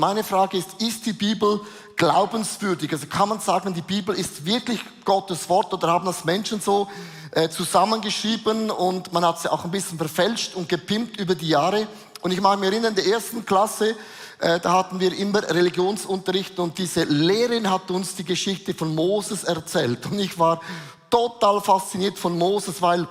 Meine Frage ist die Bibel glaubenswürdig? Also kann man sagen, die Bibel ist wirklich Gottes Wort oder haben das Menschen so zusammengeschrieben und man hat sie auch ein bisschen verfälscht und gepimpt über die Jahre? Und ich mag mich erinnern, in der ersten Klasse, da hatten wir immer Religionsunterricht und diese Lehrerin hat uns die Geschichte von Moses erzählt. Und ich war total fasziniert von Moses, weil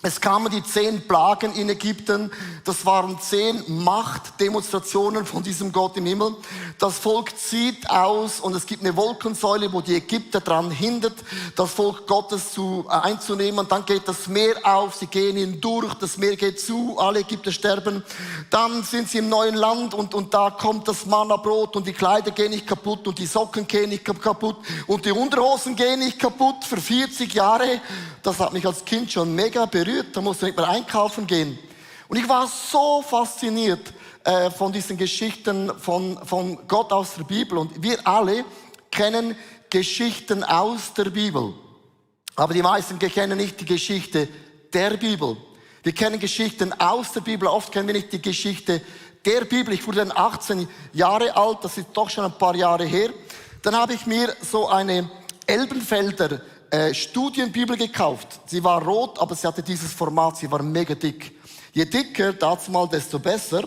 es kamen die 10 Plagen in Ägypten. Das waren 10 Machtdemonstrationen von diesem Gott im Himmel. Das Volk zieht aus und es gibt eine Wolkensäule, wo die Ägypter daran hindert, das Volk Gottes einzunehmen. Und dann geht das Meer auf, sie gehen hindurch, das Meer geht zu, alle Ägypter sterben. Dann sind sie im neuen Land und da kommt das Mannabrot und die Kleider gehen nicht kaputt und die Socken gehen nicht kaputt und die Unterhosen gehen nicht kaputt für 40 Jahre. Das hat mich als Kind schon mega berührt. Da musste ich nicht mehr einkaufen gehen. Und ich war so fasziniert von diesen Geschichten von Gott aus der Bibel. Und wir alle kennen Geschichten aus der Bibel. Aber die meisten kennen nicht die Geschichte der Bibel. Wir kennen Geschichten aus der Bibel. Oft kennen wir nicht die Geschichte der Bibel. Ich wurde dann 18 Jahre alt. Das ist doch schon ein paar Jahre her. Dann habe ich mir so eine Elbenfelder Studienbibel gekauft. Sie war rot, aber sie hatte dieses Format, sie war mega dick. Je dicker, dazumal, desto besser.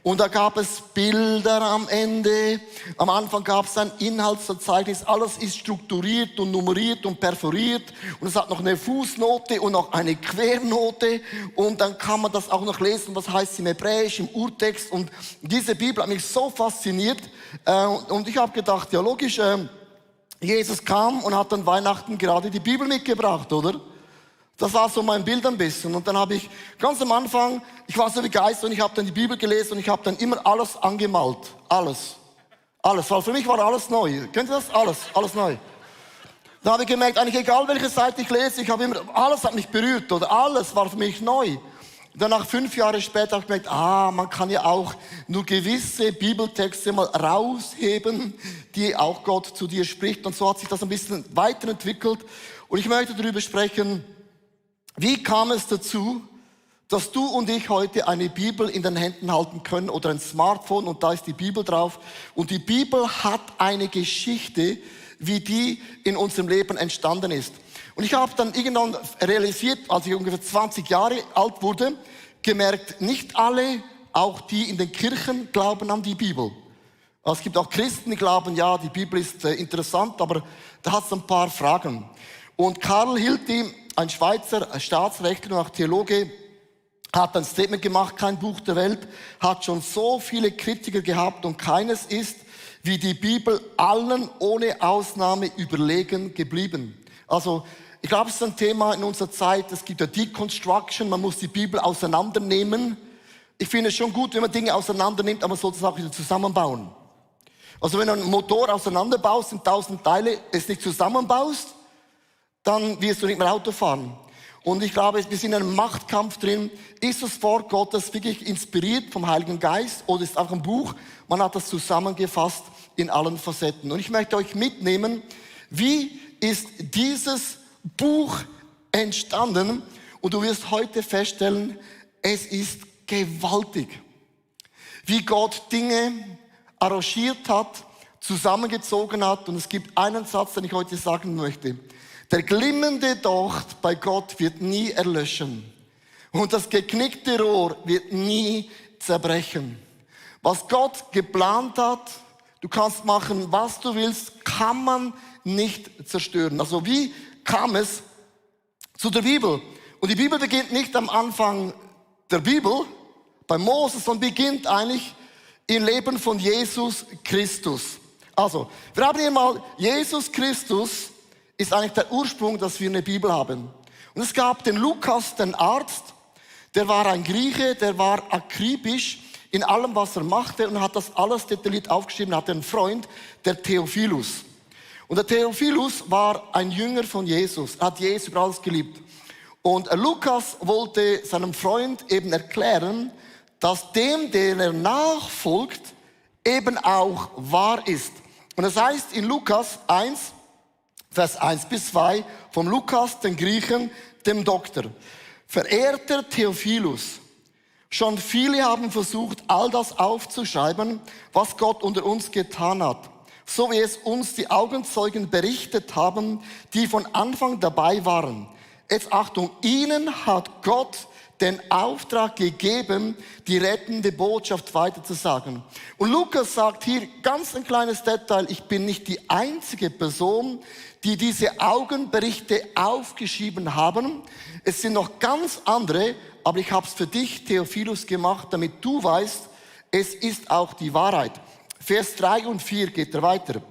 Und da gab es Bilder am Ende. Am Anfang gab es ein Inhaltsverzeichnis. Alles ist strukturiert und nummeriert und perforiert. Und es hat noch eine Fußnote und noch eine Quernote. Und dann kann man das auch noch lesen, was heißt im Hebräisch, im Urtext. Und diese Bibel hat mich so fasziniert. Und ich habe gedacht, ja logisch, Jesus kam und hat an Weihnachten gerade die Bibel mitgebracht, oder? Das war so mein Bild ein bisschen. Und dann habe ich ganz am Anfang, ich war so begeistert und ich habe dann die Bibel gelesen und ich habe dann immer alles angemalt. Alles. Alles. Weil für mich war alles neu. Kennt ihr das? Alles neu. Da habe ich gemerkt, eigentlich egal welche Seite ich lese, alles hat mich berührt, oder? Alles war für mich neu. Danach 5 Jahre später habe ich gemerkt, man kann ja auch nur gewisse Bibeltexte mal rausheben, die auch Gott zu dir spricht. Und so hat sich das ein bisschen weiterentwickelt. Und ich möchte darüber sprechen, wie kam es dazu, dass du und ich heute eine Bibel in den Händen halten können oder ein Smartphone und da ist die Bibel drauf. Und die Bibel hat eine Geschichte, wie die in unserem Leben entstanden ist. Und ich habe dann irgendwann realisiert, als ich ungefähr 20 Jahre alt wurde, gemerkt, nicht alle, auch die in den Kirchen, glauben an die Bibel. Es gibt auch Christen, die glauben, ja, die Bibel ist interessant, aber da hat es ein paar Fragen. Und Karl Hilti, ein Schweizer Staatsrechtler und auch Theologe, hat ein Statement gemacht, kein Buch der Welt, hat schon so viele Kritiker gehabt und keines ist, wie die Bibel, allen ohne Ausnahme überlegen geblieben. Also, ich glaube, es ist ein Thema in unserer Zeit, es gibt ja Deconstruction, man muss die Bibel auseinandernehmen. Ich finde es schon gut, wenn man Dinge auseinandernimmt, aber man sollte es auch wieder zusammenbauen. Also wenn du einen Motor auseinanderbaust in 1000 Teile, es nicht zusammenbaust, dann wirst du nicht mehr Auto fahren. Und ich glaube, wir sind in einem Machtkampf drin. Ist das Wort Gottes wirklich inspiriert vom Heiligen Geist oder ist es auch ein Buch? Man hat das zusammengefasst in allen Facetten. Und ich möchte euch mitnehmen, wie ist dieses Buch entstanden? Und du wirst heute feststellen, es ist gewaltig. Wie Gott Dinge arrangiert hat, zusammengezogen hat. Und es gibt einen Satz, den ich heute sagen möchte. Der glimmende Docht bei Gott wird nie erlöschen. Und das geknickte Rohr wird nie zerbrechen. Was Gott geplant hat, du kannst machen, was du willst, kann man nicht zerstören. Also wie kam es zu der Bibel? Und die Bibel beginnt nicht am Anfang der Bibel, bei Moses, sondern beginnt eigentlich im Leben von Jesus Christus. Also, wir haben hier mal Jesus Christus, ist eigentlich der Ursprung, dass wir eine Bibel haben. Und es gab den Lukas, den Arzt, der war ein Grieche, der war akribisch in allem, was er machte und hat das alles detailliert aufgeschrieben, hatte einen Freund, der Theophilus. Und der Theophilus war ein Jünger von Jesus, er hat Jesus über alles geliebt. Und Lukas wollte seinem Freund eben erklären, dass dem, der er nachfolgt, eben auch wahr ist. Und das heißt in Lukas 1, Vers 1 bis 2, vom Lukas, den Griechen, dem Doktor. Verehrter Theophilus, Schon viele haben versucht, all das aufzuschreiben, was Gott unter uns getan hat. So wie es uns die Augenzeugen berichtet haben, die von Anfang dabei waren. Jetzt Achtung, ihnen hat Gott den Auftrag gegeben, die rettende Botschaft weiterzusagen. Und Lukas sagt hier ganz ein kleines Detail, ich bin nicht die einzige Person, die diese Augenberichte aufgeschrieben haben. Es sind noch ganz andere, aber ich habe es für dich, Theophilus, gemacht, damit du weißt, es ist auch die Wahrheit. Vers 3 und 4 geht er weiter.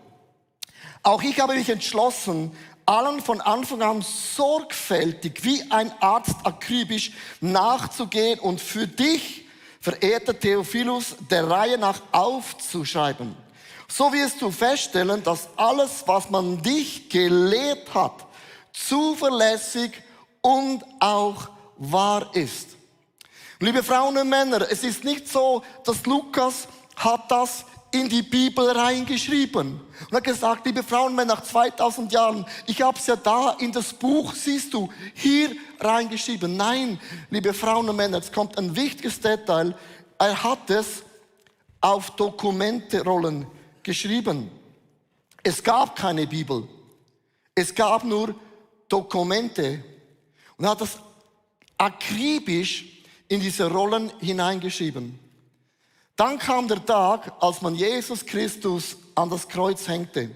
Auch ich habe mich entschlossen, allen von Anfang an sorgfältig, wie ein Arzt akribisch nachzugehen und für dich, verehrter Theophilus, der Reihe nach aufzuschreiben. So wirst du feststellen, dass alles, was man dich gelehrt hat, zuverlässig und auch wahr ist. Liebe Frauen und Männer, es ist nicht so, dass Lukas hat das in die Bibel reingeschrieben und hat gesagt, liebe Frauen und Männer, nach 2000 Jahren, ich habe es ja da in das Buch, siehst du, hier reingeschrieben. Nein, liebe Frauen und Männer, jetzt kommt ein wichtiges Detail. Er hat es auf Dokumenterollen geschrieben. Es gab keine Bibel. Es gab nur Dokumente. Und er hat das akribisch in diese Rollen hineingeschrieben. Dann kam der Tag, als man Jesus Christus an das Kreuz hängte.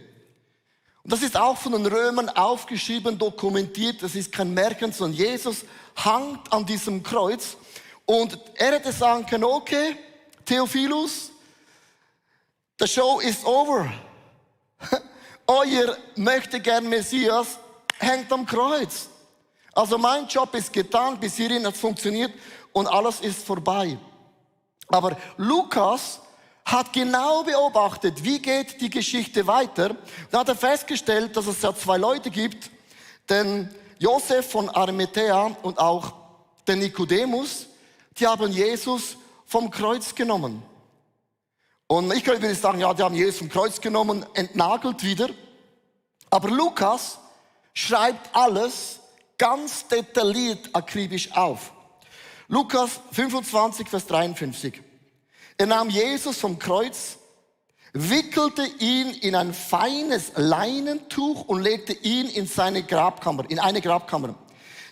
Und das ist auch von den Römern aufgeschrieben, dokumentiert. Das ist kein Märchen, sondern Jesus hangt an diesem Kreuz. Und er hätte sagen können, okay, Theophilus, the show is over. Euer Möchtegern Messias hängt am Kreuz. Also mein Job ist getan, bis hierhin hat es funktioniert und alles ist vorbei. Aber Lukas hat genau beobachtet, wie geht die Geschichte weiter. Dann hat er festgestellt, dass es ja zwei Leute gibt, den Josef von Arimathäa und auch den Nikodemus, die haben Jesus vom Kreuz genommen. Und ich würde sagen, ja, die haben Jesus vom Kreuz genommen, entnagelt wieder. Aber Lukas schreibt alles ganz detailliert, akribisch auf. Lukas 25, Vers 53. Er nahm Jesus vom Kreuz, wickelte ihn in ein feines Leinentuch und legte ihn in eine Grabkammer,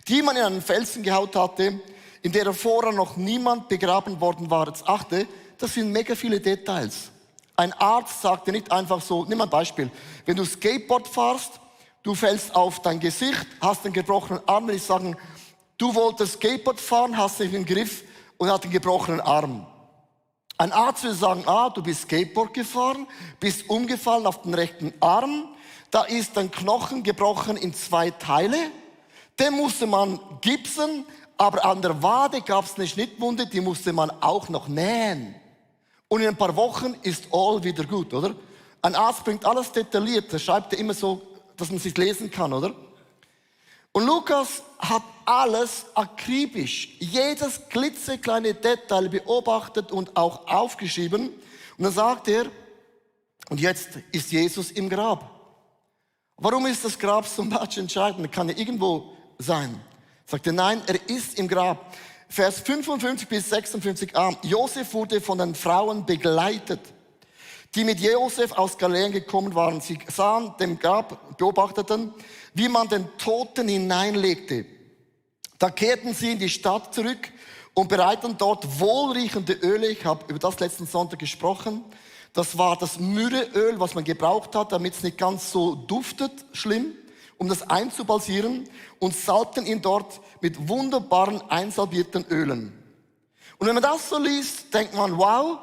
die man in einen Felsen gehaut hatte, in der vorher noch niemand begraben worden war. Jetzt achte, das sind mega viele Details. Ein Arzt sagte nicht einfach so, nimm ein Beispiel, wenn du Skateboard fahrst, du fällst auf dein Gesicht, hast einen gebrochenen Arm, will ich sagen, du wolltest Skateboard fahren, hast dich im Griff und hast einen gebrochenen Arm. Ein Arzt würde sagen, du bist Skateboard gefahren, bist umgefallen auf den rechten Arm, da ist dein Knochen gebrochen in 2 Teile, den musste man gipsen, aber an der Wade gab es eine Schnittwunde, die musste man auch noch nähen. Und in ein paar Wochen ist all wieder gut, oder? Ein Arzt bringt alles detailliert, das schreibt er immer so, dass man es lesen kann, oder? Und Lukas hat alles akribisch, jedes klitzekleine Detail beobachtet und auch aufgeschrieben. Und dann sagt er, und jetzt ist Jesus im Grab. Warum ist das Grab so entscheidend? Kann ja irgendwo sein. Sagt er, nein, er ist im Grab. Vers 55 bis 56a. Josef wurde von den Frauen begleitet, die mit Josef aus Galiläa gekommen waren. Sie sahen dem Grab, beobachteten, wie man den Toten hineinlegte. Da kehrten sie in die Stadt zurück und bereiteten dort wohlriechende Öle. Ich habe über das letzten Sonntag gesprochen. Das war das Myrrheöl, was man gebraucht hat, damit es nicht ganz so duftet, schlimm, um das einzubalsieren, und salbten ihn dort mit wunderbaren einsalbierten Ölen. Und wenn man das so liest, denkt man, wow,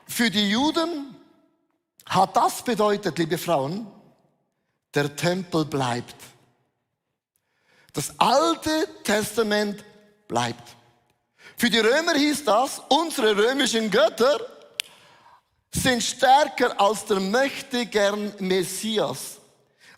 für die Juden hat das bedeutet, liebe Frauen, der Tempel bleibt. Das Alte Testament bleibt. Für die Römer hieß das, unsere römischen Götter sind stärker als der Möchtegern Messias.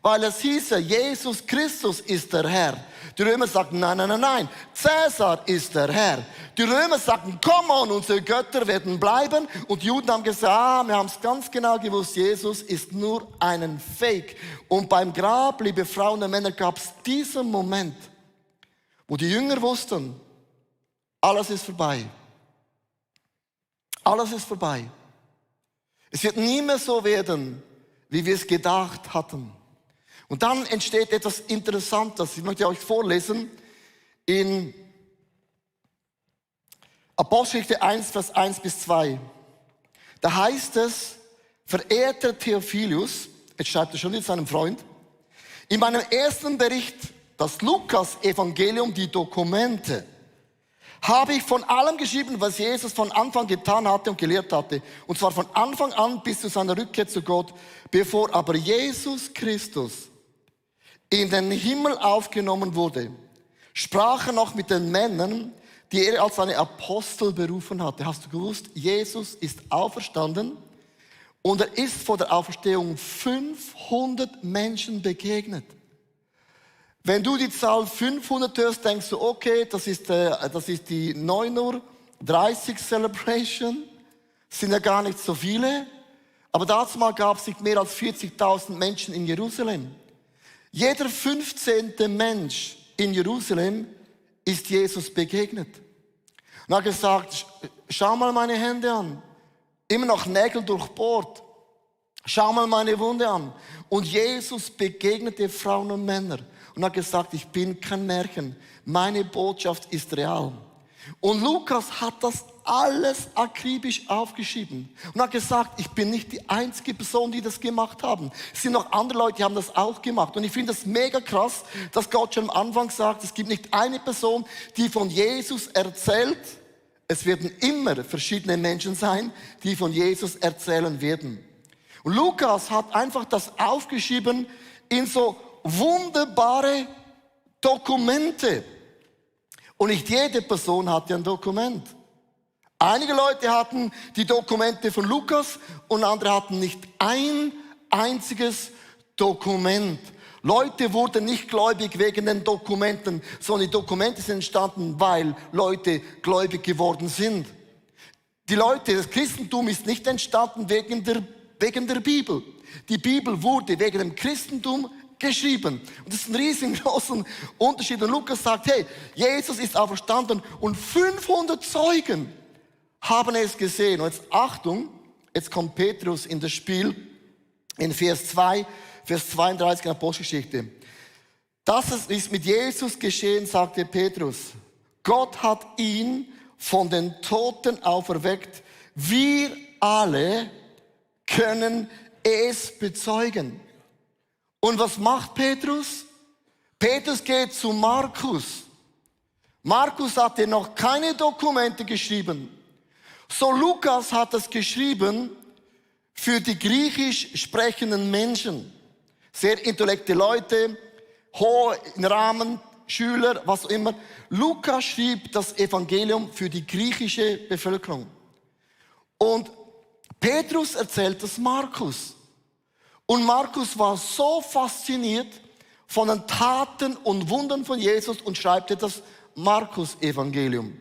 Weil es hieß ja, Jesus Christus ist der Herr. Die Römer sagten, nein, Cäsar ist der Herr. Die Römer sagten, come on, unsere Götter werden bleiben. Und die Juden haben gesagt, wir haben es ganz genau gewusst, Jesus ist nur einen Fake. Und beim Grab, liebe Frauen und Männer, gab es diesen Moment, wo die Jünger wussten, alles ist vorbei. Alles ist vorbei. Es wird nie mehr so werden, wie wir es gedacht hatten. Und dann entsteht etwas Interessantes. Ich möchte euch vorlesen in Apostelgeschichte 1, Vers 1 bis 2. Da heißt es, verehrter Theophilus, jetzt schreibt er schon mit seinem Freund, in meinem ersten Bericht, das Lukas-Evangelium, die Dokumente, habe ich von allem geschrieben, was Jesus von Anfang getan hatte und gelehrt hatte. Und zwar von Anfang an bis zu seiner Rückkehr zu Gott. Bevor aber Jesus Christus in den Himmel aufgenommen wurde, sprach er noch mit den Männern, die er als seine Apostel berufen hatte. Hast du gewusst, Jesus ist auferstanden und er ist vor der Auferstehung 500 Menschen begegnet. Wenn du die Zahl 500 hörst, denkst du, okay, das ist die 9:30 Uhr Celebration. Das sind ja gar nicht so viele. Aber dazu mal gab es nicht mehr als 40.000 Menschen in Jerusalem. Jeder 15. Mensch in Jerusalem ist Jesus begegnet. Und er hat gesagt, schau mal meine Hände an. Immer noch Nägel durchbohrt. Schau mal meine Wunde an. Und Jesus begegnete Frauen und Männer. Und hat gesagt, ich bin kein Märchen. Meine Botschaft ist real. Und Lukas hat das alles akribisch aufgeschrieben. Und hat gesagt, ich bin nicht die einzige Person, die das gemacht haben. Es sind noch andere Leute, die haben das auch gemacht. Und ich finde das mega krass, dass Gott schon am Anfang sagt, es gibt nicht eine Person, die von Jesus erzählt. Es werden immer verschiedene Menschen sein, die von Jesus erzählen werden. Und Lukas hat einfach das aufgeschrieben in so wunderbare Dokumente. Und nicht jede Person hatte ein Dokument. Einige Leute hatten die Dokumente von Lukas und andere hatten nicht ein einziges Dokument. Leute wurden nicht gläubig wegen den Dokumenten, sondern die Dokumente sind entstanden, weil Leute gläubig geworden sind. Das Christentum ist nicht entstanden wegen der Bibel. Die Bibel wurde wegen dem Christentum geschrieben. Und das ist ein riesengroßer Unterschied. Und Lukas sagt, hey, Jesus ist auferstanden und 500 Zeugen haben es gesehen. Und jetzt Achtung, jetzt kommt Petrus in das Spiel in Vers 2, Vers 32 in der Apostelgeschichte. Das ist mit Jesus geschehen, sagte Petrus. Gott hat ihn von den Toten auferweckt. Wir alle können es bezeugen. Und was macht Petrus? Petrus geht zu Markus. Markus hatte noch keine Dokumente geschrieben. So Lukas hat es geschrieben für die griechisch sprechenden Menschen. Sehr intellekte Leute, hohe Rahmen, Schüler, was auch immer. Lukas schrieb das Evangelium für die griechische Bevölkerung. Und Petrus erzählt es Markus. Und Markus war so fasziniert von den Taten und Wundern von Jesus und schreibt das Markus-Evangelium.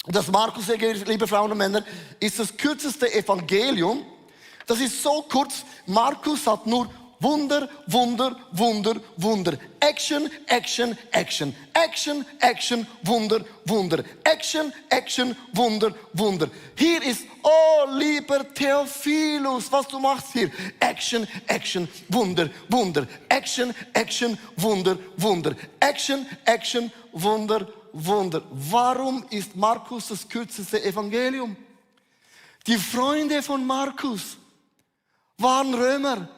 Das Markus-Evangelium, liebe Frauen und Männer, ist das kürzeste Evangelium. Das ist so kurz. Markus hat nur Wunder, Wunder, Wunder, Wunder. Action, Action, Action. Action, Action, Wunder, Wunder. Action, Action, Wunder, Wunder. Hier ist, oh lieber Theophilus, was du machst hier. Action, Action, Wunder, Wunder. Action, Action, Wunder, Wunder. Action, Action, Wunder, Wunder. Warum ist Markus das kürzeste Evangelium? Die Freunde von Markus waren Römer.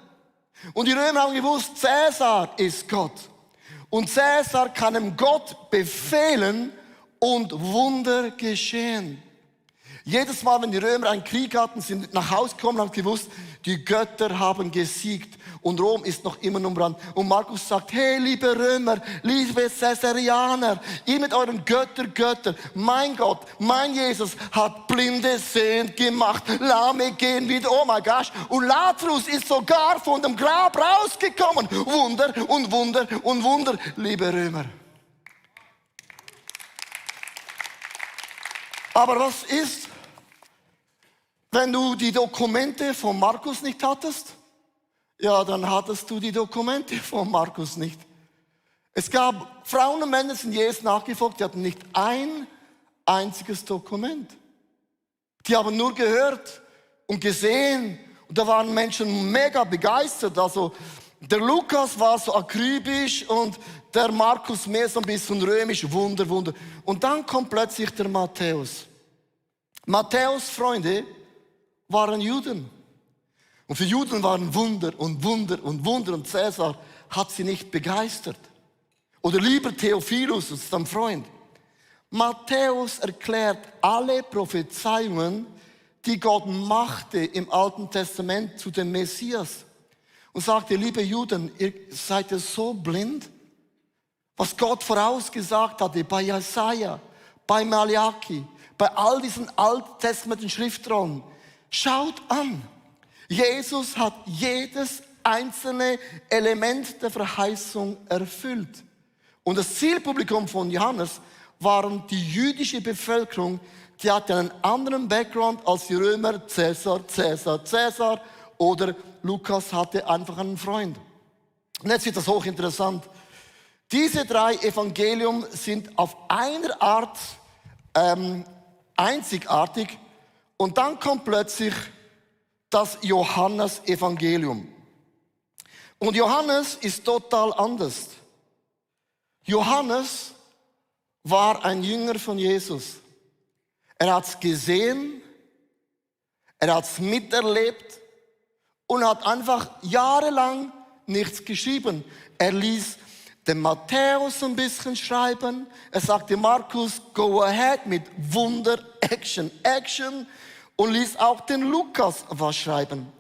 Und die Römer haben gewusst, Cäsar ist Gott. Und Cäsar kann dem Gott befehlen und Wunder geschehen. Jedes Mal, wenn die Römer einen Krieg hatten, sind nach Hause gekommen und haben gewusst, die Götter haben gesiegt und Rom ist noch immer im Brand. Und Markus sagt, hey, liebe Römer, liebe Caesarianer, ihr mit euren Götter, mein Gott, mein Jesus hat Blinde sehend gemacht, Lahme gehen wieder, oh mein Gott. Und Lazarus ist sogar von dem Grab rausgekommen. Wunder und Wunder und Wunder, liebe Römer. Aber was ist, wenn du die Dokumente von Markus nicht hattest? Ja, dann hattest du die Dokumente von Markus nicht. Es gab Frauen und Männer, die sind Jesus nachgefolgt, die hatten nicht ein einziges Dokument. Die haben nur gehört und gesehen und da waren Menschen mega begeistert. Also der Lukas war so akribisch und der Markus mehr so ein bisschen römisch, Wunder, Wunder. Und dann kommt plötzlich der Matthäus. Matthäus' Freunde waren Juden. Und für Juden waren Wunder und Wunder und Wunder und Cäsar hat sie nicht begeistert. Oder lieber Theophilus, das ist ein Freund. Matthäus erklärt alle Prophezeiungen, die Gott machte im Alten Testament zu dem Messias. Und sagte, liebe Juden, ihr seid ja so blind, was Gott vorausgesagt hatte bei Jesaja, bei Malachi, bei all diesen alttestamentlichen Schriftrollen. Schaut an, Jesus hat jedes einzelne Element der Verheißung erfüllt. Und das Zielpublikum von Johannes waren die jüdische Bevölkerung, die hatte einen anderen Background als die Römer, Cäsar, Cäsar, Cäsar, oder Lukas hatte einfach einen Freund. Und jetzt wird das hochinteressant. Diese 3 Evangelium sind auf einer Art einzigartig und dann kommt plötzlich das Johannes-Evangelium. Und Johannes ist total anders. Johannes war ein Jünger von Jesus. Er hat es gesehen, er hat es miterlebt und hat einfach jahrelang nichts geschrieben. Er ließ den Matthäus ein bisschen schreiben. Er sagte, Markus, go ahead mit Wunder, Action, Action. Und ließ auch den Lukas was schreiben.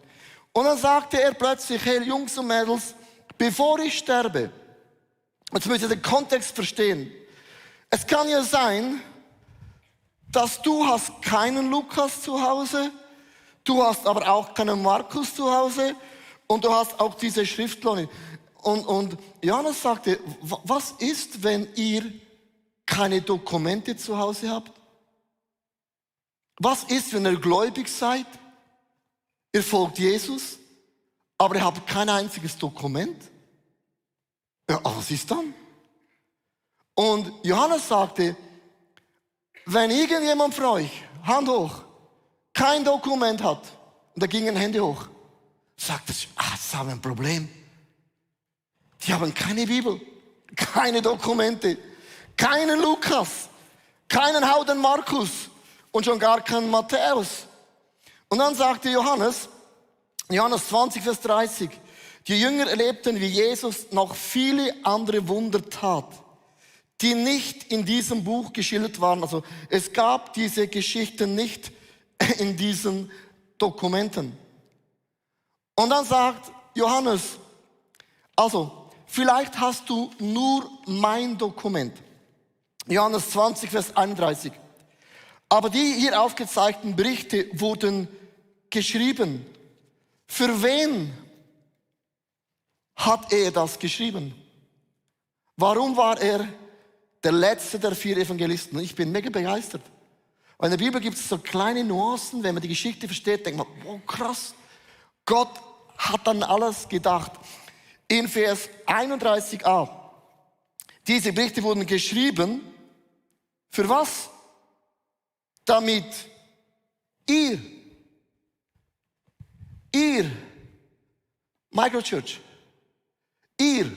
Und dann sagte er plötzlich, hey Jungs und Mädels, bevor ich sterbe, jetzt müsst ihr den Kontext verstehen. Es kann ja sein, dass du hast keinen Lukas zu Hause, du hast aber auch keinen Markus zu Hause und du hast auch diese Schriftrollen. Und Johannes sagte, was ist, wenn ihr keine Dokumente zu Hause habt? Was ist, wenn ihr gläubig seid? Ihr folgt Jesus, aber ihr habt kein einziges Dokument? Ja, was ist dann? Und Johannes sagte, wenn irgendjemand von euch, Hand hoch, kein Dokument hat, und da gingen Hände hoch, sagt es, das haben wir ein Problem. Die haben keine Bibel, keine Dokumente, keinen Lukas, keinen Hauden Markus und schon gar keinen Matthäus. Und dann sagte Johannes 20, Vers 30, die Jünger erlebten, wie Jesus noch viele andere Wunder tat, die nicht in diesem Buch geschildert waren. Also es gab diese Geschichten nicht in diesen Dokumenten. Und dann sagt Johannes, also vielleicht hast du nur mein Dokument. Johannes 20, Vers 31. Aber die hier aufgezeigten Berichte wurden geschrieben. Für wen hat er das geschrieben? Warum war er der letzte der 4 Evangelisten? Ich bin mega begeistert. Weil in der Bibel gibt es so kleine Nuancen, wenn man die Geschichte versteht, denkt man, wow, krass. Gott hat an alles gedacht. In Vers 31a. Diese Berichte wurden geschrieben. Für was? Damit ihr, Microchurch, ihr,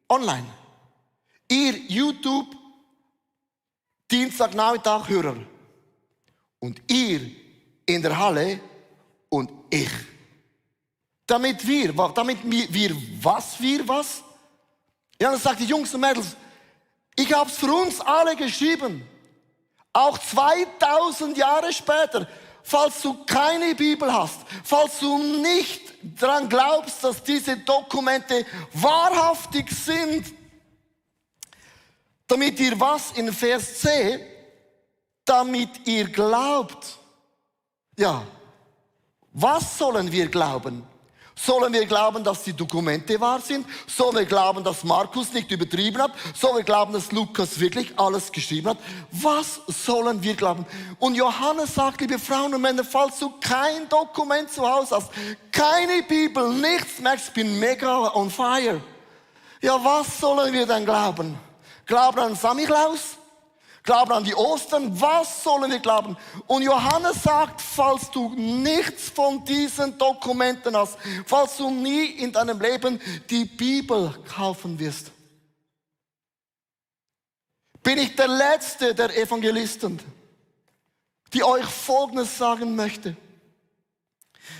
online, ihr YouTube, Dienstagnachmittag Hörer und ihr in der Halle und ich. Damit wir was? Ja, dann sagt die Jungs und Mädels, ich habe es für uns alle geschrieben. Auch 2000 Jahre später, falls du keine Bibel hast, falls du nicht daran glaubst, dass diese Dokumente wahrhaftig sind, damit ihr was in Vers 10, damit ihr glaubt. Ja, was sollen wir glauben? Sollen wir glauben, dass die Dokumente wahr sind? Sollen wir glauben, dass Markus nicht übertrieben hat? Sollen wir glauben, dass Lukas wirklich alles geschrieben hat? Was sollen wir glauben? Und Johannes sagt, liebe Frauen und Männer, falls du kein Dokument zu Hause hast, keine Bibel, nichts, merkst, ich bin mega on fire. Ja, was sollen wir denn glauben? Glauben an Samichlaus? Glauben an die Ostern, was sollen wir glauben? Und Johannes sagt, falls du nichts von diesen Dokumenten hast, falls du nie in deinem Leben die Bibel kaufen wirst, bin ich der Letzte der Evangelisten, die euch Folgendes sagen möchte.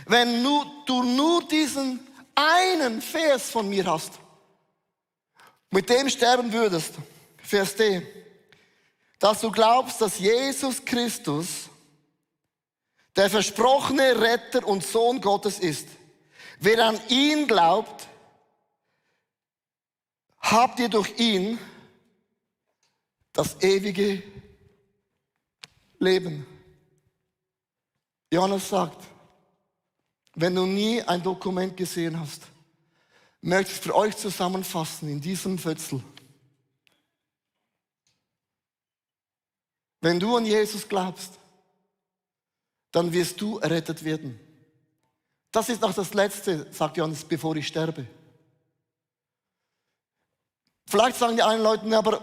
Wenn du nur diesen einen Vers von mir hast, mit dem sterben würdest, Vers D, dass du glaubst, dass Jesus Christus der versprochene Retter und Sohn Gottes ist. Wer an ihn glaubt, habt ihr durch ihn das ewige Leben. Johannes sagt, wenn du nie ein Dokument gesehen hast, möchte ich es für euch zusammenfassen in diesem Viertel. Wenn du an Jesus glaubst, dann wirst du errettet werden. Das ist noch das Letzte, sagt Johannes, bevor ich sterbe. Vielleicht sagen die einen Leute, aber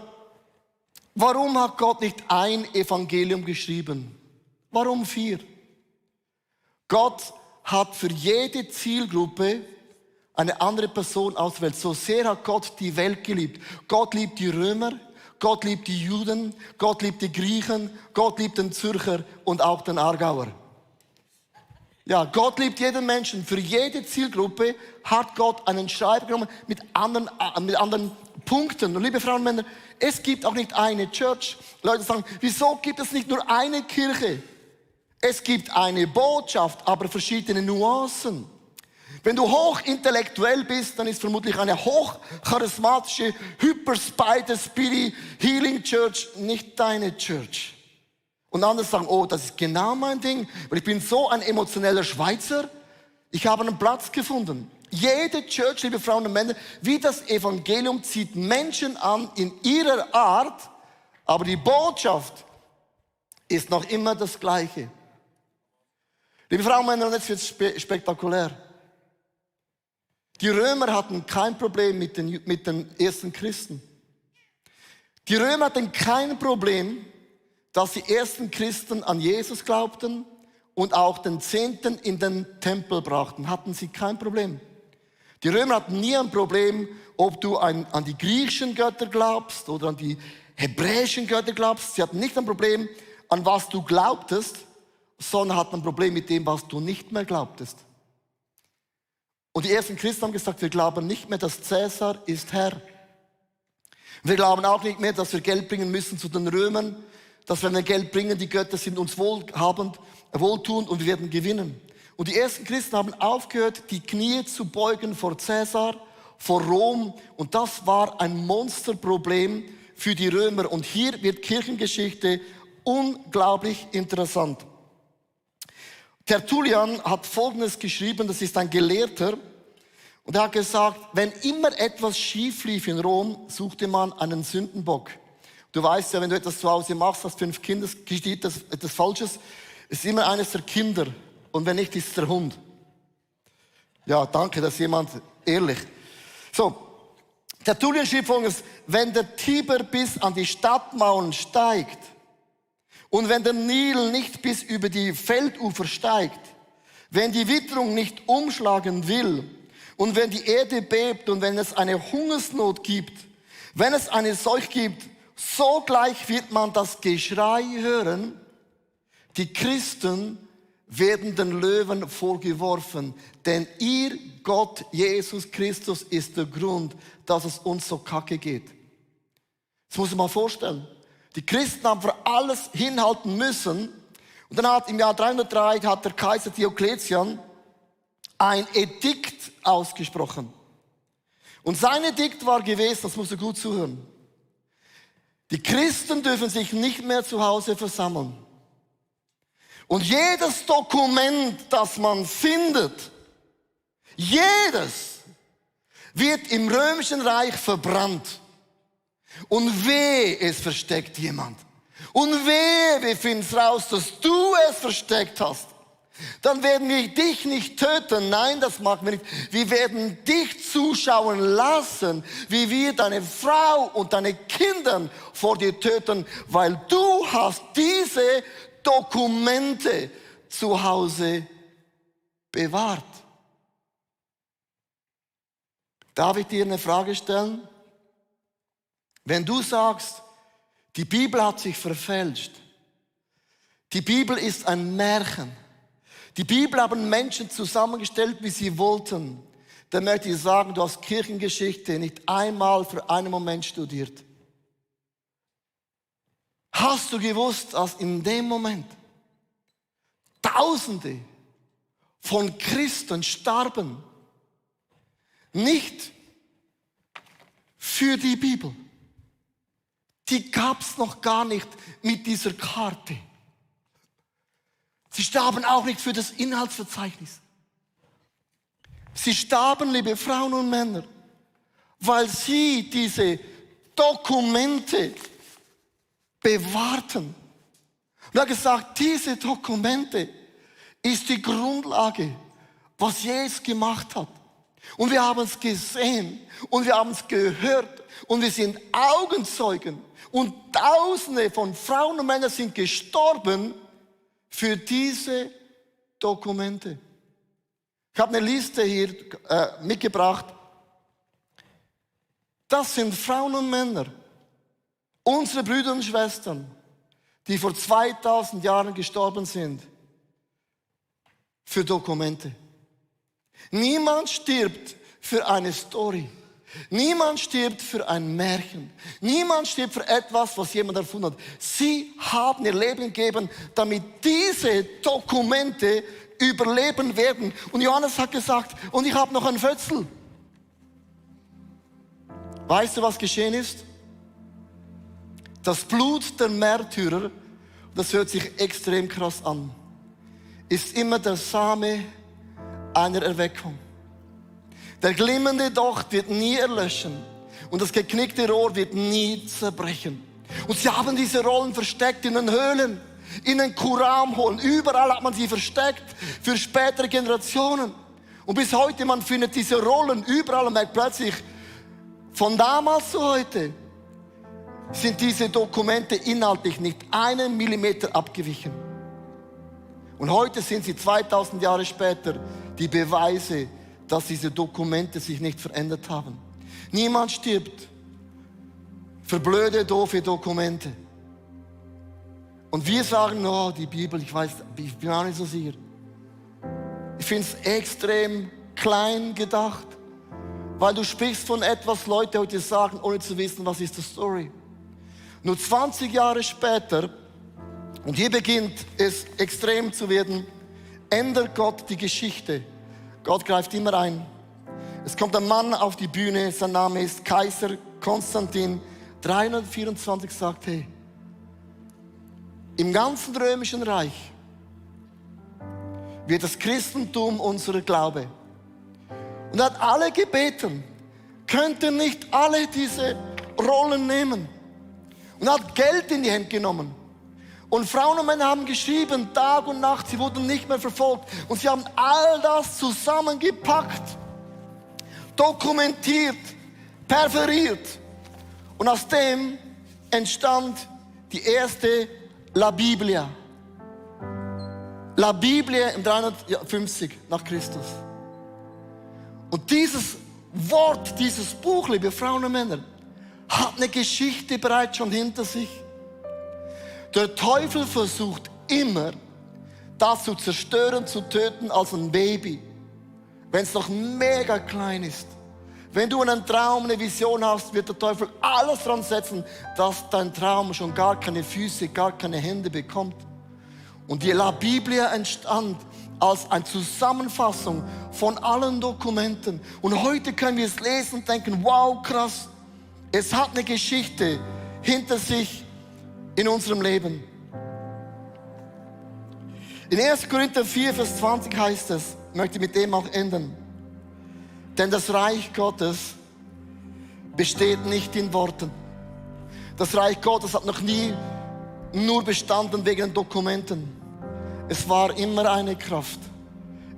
warum hat Gott nicht ein Evangelium geschrieben? Warum 4? Gott hat für jede Zielgruppe eine andere Person ausgewählt. So sehr hat Gott die Welt geliebt. Gott liebt die Römer, Gott liebt die Juden, Gott liebt die Griechen, Gott liebt den Zürcher und auch den Aargauer. Ja, Gott liebt jeden Menschen. Für jede Zielgruppe hat Gott einen Schreiber genommen mit anderen Punkten. Und liebe Frauen und Männer, es gibt auch nicht eine Church. Leute sagen, wieso gibt es nicht nur eine Kirche? Es gibt eine Botschaft, aber verschiedene Nuancen. Wenn du hochintellektuell bist, dann ist vermutlich eine hochcharismatische, Hyper-Spider-Speedy-Healing-Church nicht deine Church. Und andere sagen, oh, das ist genau mein Ding, weil ich bin so ein emotioneller Schweizer, ich habe einen Platz gefunden. Jede Church, liebe Frauen und Männer, wie das Evangelium zieht Menschen an in ihrer Art, aber die Botschaft ist noch immer das Gleiche. Liebe Frauen und Männer, und jetzt wird es spektakulär. Die Römer hatten kein Problem mit den ersten Christen. Die Römer hatten kein Problem, dass die ersten Christen an Jesus glaubten und auch den Zehnten in den Tempel brachten. Hatten sie kein Problem. Die Römer hatten nie ein Problem, ob du an die griechischen Götter glaubst oder an die hebräischen Götter glaubst. Sie hatten nicht ein Problem, an was du glaubtest, sondern hatten ein Problem mit dem, was du nicht mehr glaubtest. Und die ersten Christen haben gesagt, wir glauben nicht mehr, dass Cäsar ist Herr. Wir glauben auch nicht mehr, dass wir Geld bringen müssen zu den Römern, dass wenn wir Geld bringen, die Götter sind uns wohltuend und wir werden gewinnen. Und die ersten Christen haben aufgehört, die Knie zu beugen vor Cäsar, vor Rom. Und das war ein Monsterproblem für die Römer. Und hier wird Kirchengeschichte unglaublich interessant. Tertullian hat Folgendes geschrieben, das ist ein Gelehrter, und er hat gesagt, wenn immer etwas schief lief in Rom, suchte man einen Sündenbock. Du weißt ja, wenn du etwas zu Hause machst, hast 5 Kinder, geschieht etwas Falsches, ist immer eines der Kinder, und wenn nicht, ist es der Hund. Ja, danke, dass jemand ehrlich. So, Tertullian schrieb Folgendes, wenn der Tiber bis an die Stadtmauern steigt, und wenn der Nil nicht bis über die Feldufer steigt, wenn die Witterung nicht umschlagen will und wenn die Erde bebt und wenn es eine Hungersnot gibt, wenn es eine Seuche gibt, sogleich wird man das Geschrei hören, die Christen werden den Löwen vorgeworfen, denn ihr Gott, Jesus Christus, ist der Grund, dass es uns so kacke geht. Das muss man mal vorstellen. Die Christen haben für alles hinhalten müssen. Und dann hat im Jahr 303 hat der Kaiser Diokletian ein Edikt ausgesprochen. Und sein Edikt war gewesen, das musst du gut zuhören. Die Christen dürfen sich nicht mehr zu Hause versammeln. Und jedes Dokument, das man findet, jedes wird im Römischen Reich verbrannt. Und wehe, es versteckt jemand. Und wehe, wir finden raus, dass du es versteckt hast. dann werden wir dich nicht töten. Nein, das machen wir nicht. Wir werden dich zuschauen lassen, wie wir deine Frau und deine Kinder vor dir töten, weil du hast diese Dokumente zu Hause bewahrt. Darf ich dir eine Frage stellen? Wenn du sagst, die Bibel hat sich verfälscht, die Bibel ist ein Märchen, die Bibel haben Menschen zusammengestellt, wie sie wollten, dann möchte ich sagen, du hast Kirchengeschichte nicht einmal für einen Moment studiert. Hast du gewusst, dass in dem Moment Tausende von Christen starben? Nicht für die Bibel. Die gab's noch gar nicht mit dieser Karte. Sie starben auch nicht für das Inhaltsverzeichnis. Sie starben, liebe Frauen und Männer, weil sie diese Dokumente bewahrten. Und er hat gesagt, diese Dokumente ist die Grundlage, was Jesus gemacht hat. Und wir haben es gesehen und wir haben es gehört und wir sind Augenzeugen. Und Tausende von Frauen und Männern sind gestorben für diese Dokumente. Ich habe eine Liste hier mitgebracht. Das sind Frauen und Männer, unsere Brüder und Schwestern, die vor 2000 Jahren gestorben sind für Dokumente. Niemand stirbt für eine Story. Niemand stirbt für ein Märchen. Niemand stirbt für etwas, was jemand erfunden hat. Sie haben ihr Leben gegeben, damit diese Dokumente überleben werden. Und Johannes hat gesagt, und ich habe noch ein Fötzel. Weißt du, was geschehen ist? Das Blut der Märtyrer, das hört sich extrem krass an, ist immer der Same einer Erweckung. Der glimmende Docht wird nie erlöschen und das geknickte Rohr wird nie zerbrechen. Und sie haben diese Rollen versteckt in den Höhlen, in den Kuramholen. Überall hat man sie versteckt für spätere Generationen. Und bis heute, man findet diese Rollen überall und merkt plötzlich, von damals zu heute sind diese Dokumente inhaltlich nicht einen Millimeter abgewichen. Und heute sind sie 2000 Jahre später die Beweise, dass diese Dokumente sich nicht verändert haben. Niemand stirbt für blöde, doofe Dokumente. Und wir sagen, oh, die Bibel, ich bin auch nicht so sicher. Ich finde es extrem klein gedacht, weil du sprichst von etwas, Leute heute sagen, ohne zu wissen, was ist die Story. Nur 20 Jahre später, und hier beginnt es extrem zu werden, ändert Gott die Geschichte. Gott greift immer ein. Es kommt ein Mann auf die Bühne, sein Name ist Kaiser Konstantin. 324 sagt, hey, im ganzen römischen Reich wird das Christentum unser Glaube. Und er hat alle gebeten, könnten nicht alle diese Rollen nehmen. Und er hat Geld in die Hände genommen. Und Frauen und Männer haben geschrieben, Tag und Nacht, sie wurden nicht mehr verfolgt. Und sie haben all das zusammengepackt, dokumentiert, perforiert. Und aus dem entstand die erste La Biblia. La Biblia im 350 nach Christus. Und dieses Wort, dieses Buch, liebe Frauen und Männer, hat eine Geschichte bereits schon hinter sich. Der Teufel versucht immer, das zu zerstören, zu töten als ein Baby, wenn es noch mega klein ist. Wenn du einen Traum, eine Vision hast, wird der Teufel alles dran setzen, dass dein Traum schon gar keine Füße, gar keine Hände bekommt. Und die La Biblia entstand als eine Zusammenfassung von allen Dokumenten. Und heute können wir es lesen und denken, wow, krass, es hat eine Geschichte hinter sich in unserem Leben. In 1. Korinther 4, Vers 20 heißt es, ich möchte mit dem auch enden, denn das Reich Gottes besteht nicht in Worten. Das Reich Gottes hat noch nie nur bestanden wegen Dokumenten. Es war immer eine Kraft.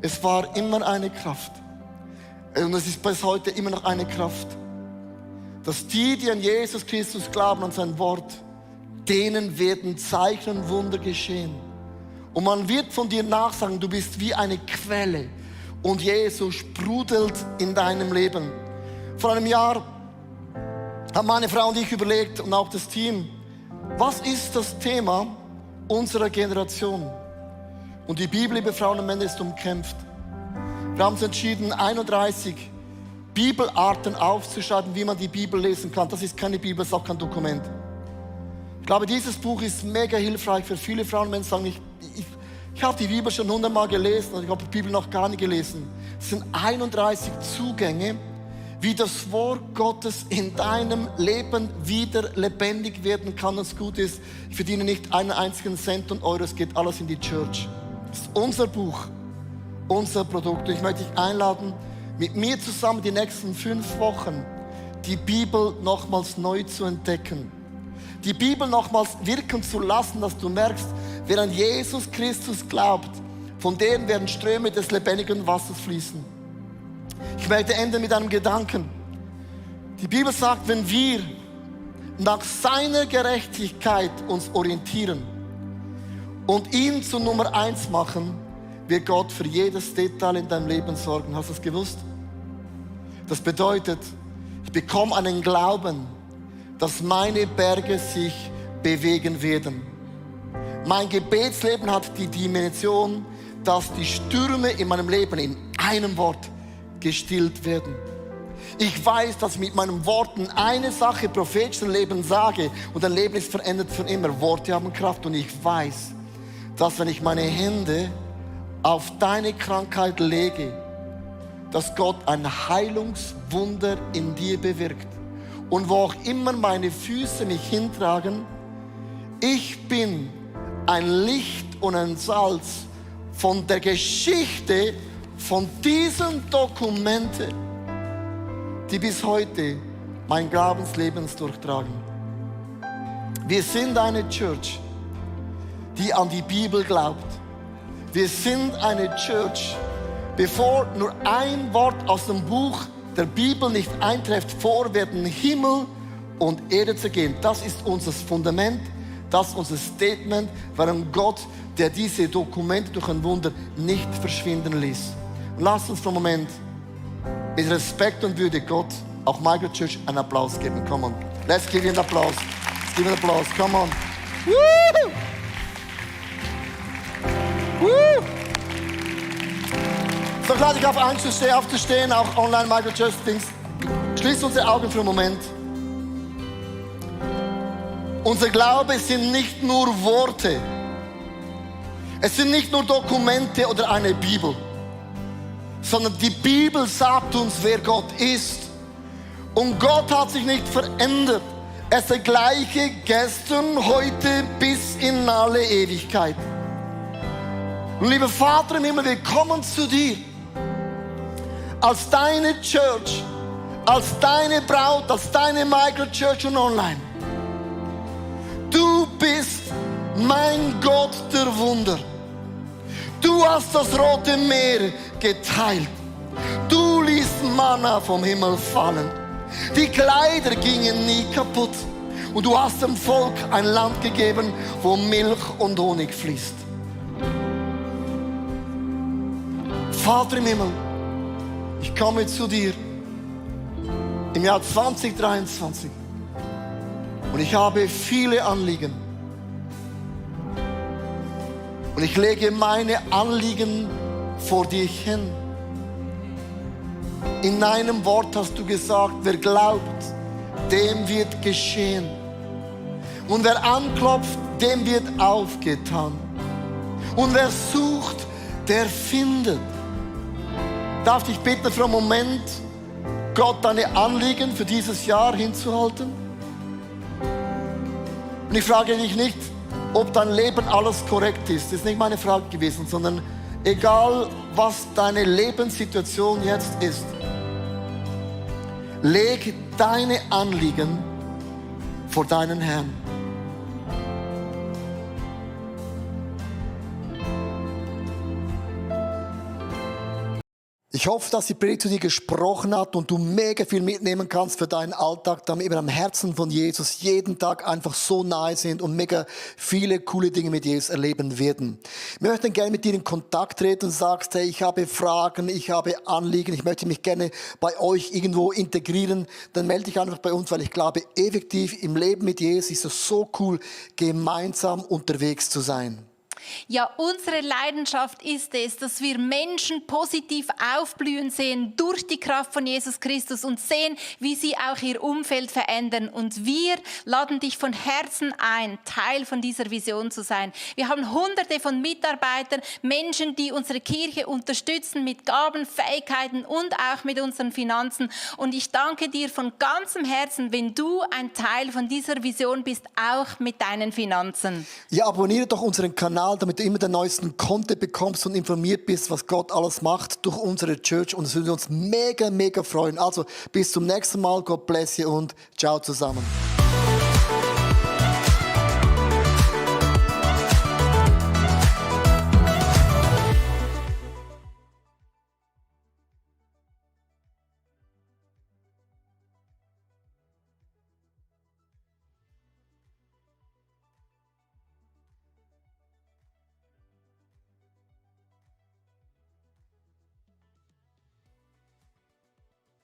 Es war immer eine Kraft. Und es ist bis heute immer noch eine Kraft. Dass die an Jesus Christus glauben, an sein Wort, denen werden Zeichen und Wunder geschehen. Und man wird von dir nachsagen, du bist wie eine Quelle. Und Jesus sprudelt in deinem Leben. Vor einem Jahr haben meine Frau und ich überlegt und auch das Team, was ist das Thema unserer Generation? Und die Bibel, liebe Frauen und Männer, ist umkämpft. Wir haben uns entschieden, 31 Bibelarten aufzuschreiben, wie man die Bibel lesen kann. Das ist keine Bibel, das ist auch kein Dokument. Ich glaube, dieses Buch ist mega hilfreich für viele Frauen und Männer, die sagen, ich habe die Bibel schon 100-mal gelesen und ich habe die Bibel noch gar nicht gelesen. Es sind 31 Zugänge, wie das Wort Gottes in deinem Leben wieder lebendig werden kann. Und das Gute ist, ich verdiene nicht einen einzigen Cent und Euro, es geht alles in die Church. Das ist unser Buch, unser Produkt. Und ich möchte dich einladen, mit mir zusammen die nächsten 5 Wochen die Bibel nochmals neu zu entdecken. Die Bibel nochmals wirken zu lassen, dass du merkst, wer an Jesus Christus glaubt, von denen werden Ströme des lebendigen Wassers fließen. Ich möchte enden mit einem Gedanken. Die Bibel sagt, wenn wir nach seiner Gerechtigkeit uns orientieren und ihn zu Nummer 1 machen, wird Gott für jedes Detail in deinem Leben sorgen. Hast du das gewusst? Das bedeutet, ich bekomme einen Glauben, dass meine Berge sich bewegen werden. Mein Gebetsleben hat die Dimension, dass die Stürme in meinem Leben in einem Wort gestillt werden. Ich weiß, dass ich mit meinen Worten eine Sache prophetisch im Leben sage und dein Leben ist verändert für immer. Worte haben Kraft und ich weiß, dass wenn ich meine Hände auf deine Krankheit lege, dass Gott ein Heilungswunder in dir bewirkt. Und wo auch immer meine Füße mich hintragen, ich bin ein Licht und ein Salz von der Geschichte von diesen Dokumenten, die bis heute mein Glaubensleben durchtragen. Wir sind eine Church, die an die Bibel glaubt. Wir sind eine Church, bevor nur ein Wort aus dem Buch der Bibel nicht eintrifft, vor werden Himmel und Erde zergehen. Das ist unser Fundament, das ist unser Statement, warum Gott, der diese Dokumente durch ein Wunder nicht verschwinden ließ. Und lasst uns für einen Moment mit Respekt und Würde Gott, auch Michael Church, einen Applaus geben. Come on. Let's give him an Applaus. Let's give him an Applaus. Come on. Woo! Woo! So, lade ich aufzustehen, auch online Michael Church Dings. Schließt unsere Augen für einen Moment. Unser Glaube sind nicht nur Worte. Es sind nicht nur Dokumente oder eine Bibel. Sondern die Bibel sagt uns, wer Gott ist. Und Gott hat sich nicht verändert. Er ist der gleiche gestern, heute bis in alle Ewigkeit. Und lieber Vater im Himmel, wir kommen zu dir. Als deine Church, als deine Braut, als deine Michael Church und online. Du bist mein Gott der Wunder. Du hast das Rote Meer geteilt. Du ließt Manna vom Himmel fallen. Die Kleider gingen nie kaputt. Und du hast dem Volk ein Land gegeben, wo Milch und Honig fließt. Vater im Himmel, ich komme zu dir im Jahr 2023 und ich habe viele Anliegen. Und ich lege meine Anliegen vor dich hin. In deinem Wort hast du gesagt, wer glaubt, dem wird geschehen. Und wer anklopft, dem wird aufgetan. Und wer sucht, der findet. Darf ich dich bitten, für einen Moment Gott deine Anliegen für dieses Jahr hinzuhalten? Und ich frage dich nicht, ob dein Leben alles korrekt ist. Das ist nicht meine Frage gewesen, sondern egal, was deine Lebenssituation jetzt ist, leg deine Anliegen vor deinen Herrn. Ich hoffe, dass die Predigt zu dir gesprochen hat und du mega viel mitnehmen kannst für deinen Alltag, damit wir am Herzen von Jesus jeden Tag einfach so nahe sind und mega viele coole Dinge mit Jesus erleben werden. Wir möchten gerne mit dir in Kontakt treten und sagst, hey, ich habe Fragen, ich habe Anliegen, ich möchte mich gerne bei euch irgendwo integrieren, dann melde dich einfach bei uns, weil ich glaube, effektiv im Leben mit Jesus ist es so cool, gemeinsam unterwegs zu sein. Ja, unsere Leidenschaft ist es, dass wir Menschen positiv aufblühen sehen durch die Kraft von Jesus Christus und sehen, wie sie auch ihr Umfeld verändern. Und wir laden dich von Herzen ein, Teil von dieser Vision zu sein. Wir haben Hunderte von Mitarbeitern, Menschen, die unsere Kirche unterstützen mit Gaben, Fähigkeiten und auch mit unseren Finanzen. Und ich danke dir von ganzem Herzen, wenn du ein Teil von dieser Vision bist, auch mit deinen Finanzen. Ja, abonniere doch unseren Kanal, damit du immer den neuesten Content bekommst und informiert bist, was Gott alles macht durch unsere Church. Und es würde uns mega, mega freuen. Also bis zum nächsten Mal. God bless you und ciao zusammen.